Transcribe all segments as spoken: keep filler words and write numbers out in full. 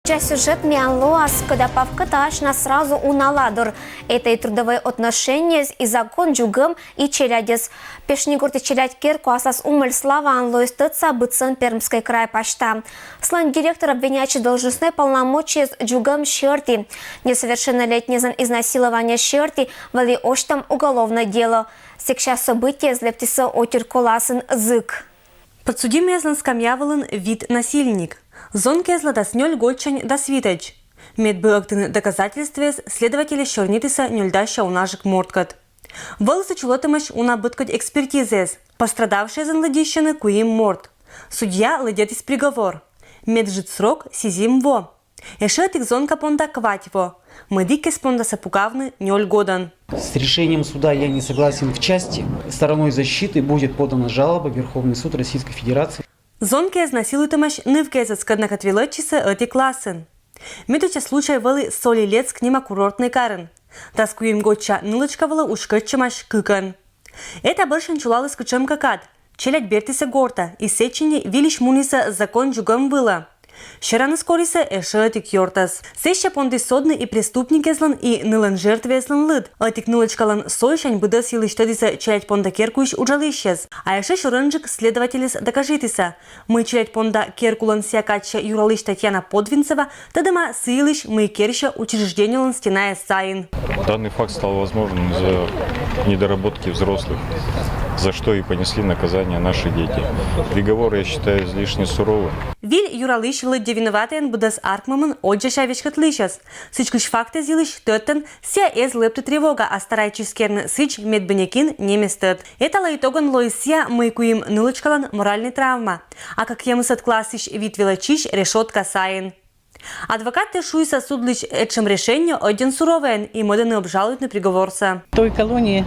Сюжет миян лоас, когда павкытач на сразу уна ладур. Это и трудовые отношения, и закон дзугэм, и челядьыс. Пешнигорты челядь керку аслас умыль славаан лоис тӧдса быдсӧн Пермскӧй край пасьта. Сылӧн директор обвинятчис должностнӧй полномочиез дзугэм серти. Несовершеннолетнейзлӧн изнасилование серти вӧлі осьтӧм уголовнӧй дело. Сэкся событиеыс лэптісӧ отир коласын зык. Подсудимӧйяслӧн скамья вылын вит насильник. Зонкаыслӧн дас нёль годсянь дас витӧдз. Мед бы ӧктыны доказательствояс, следовательяс сёрнитісӧ нёльдасса унажык морткӧд. Вӧлісӧ чулӧмтӧмаӧсь уна быдкодь экспертизаыс. Пострадавшӧйяслӧн лыддьысьӧны куим морт. Судья лыддьӧдіс приговор. Меджыд срок — сизим во. Ещӧ ӧтик зонка понда квать во. Мӧдіккӧс пондасӧ пукавны нёль годӧн. С решением суда я не согласен в части. Стороной защиты будет подана жалоба в Верховный суд Российской Федерации. Зонкаӧс насилуйтӧмаӧсь нывкаӧс, кӧдна кӧть велӧдчисӧ ӧти классын. Медводдза случай вӧлі Солилецк нима курортнӧй карын. Дас куим годся нылӧчка вылӧ уськӧдчӧмаӧсь кыкӧн. Эта бӧрся чулаліс кутшӧмкӧ кад. Челядь бертісӧ гортӧ, и сэтчӧ нин вильысь мунісӧ закон дзугэм вылӧ. Сёраныс корисӧ ещӧ ӧтик ёртъяс. Сэсся понді содны и преступникъяслӧн, и нылӧн жертваяслӧн лыд. Ӧтик нылӧчкалӧн сойсянь быдӧс йылысь тӧдісӧ челядь понда керкуысь уджалысьяс. А ещӧ сёрӧнджык следовательяс докажитісӧ, мый челядь понда керкулӧн сійӧ кадся юралысь Татьяна Подвинцева тӧдӧма сы йылысь, мый керсьӧ учреждениелӧн стенаяс сайын. Данный факт стал возможным из-за недоработки взрослых, за что и понесли наказание наши дети. Приговор я считаю излишне суровым. Виль юралысь лыддьӧ виноватӧйӧн быдӧс артмӧмӧн ӧддьӧся веськӧдлысьӧс. Сідзкысь фактъяс йылысь тӧдтӧн сійӧ эз лэпты тревога, а старайтчис керны сідз, мед бы некин нэм эз тӧд. Эталӧн итогӧн лоис сійӧ, мый куим нылӧчкалӧн моральнӧй травма. А кӧкъямысӧд классысь вит велӧдчысь решётка сайын. Адвокаттӧ шуисӧ судлысь этшӧм решение ӧддьӧн суровӧйӧн и мӧдӧны обжалуйтны приговорсӧ. Той колонии,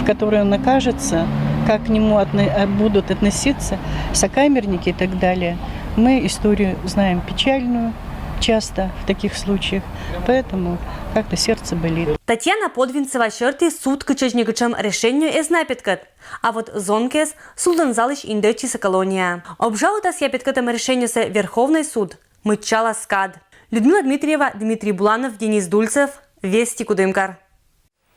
в которой он окажется, как к нему отно-, э, будут относиться сокамерники и так далее, мы историю знаем печальную часто в таких случаях, поэтому как-то сердце болит. Татьяна Подвинцева серти суд кытчӧдз некутшӧм решение эз на петкӧд. А вот зонкаӧс судлӧн залысь индӧдчисӧ колонияӧ. Обжалуйтас сійӧ петкӧдтӧм решениесӧ Верховнӧй суд. Мыччалас кад. Людмила Дмитриева, Дмитрий Буланов, Денис Дульцев, Вести, Кудымкар.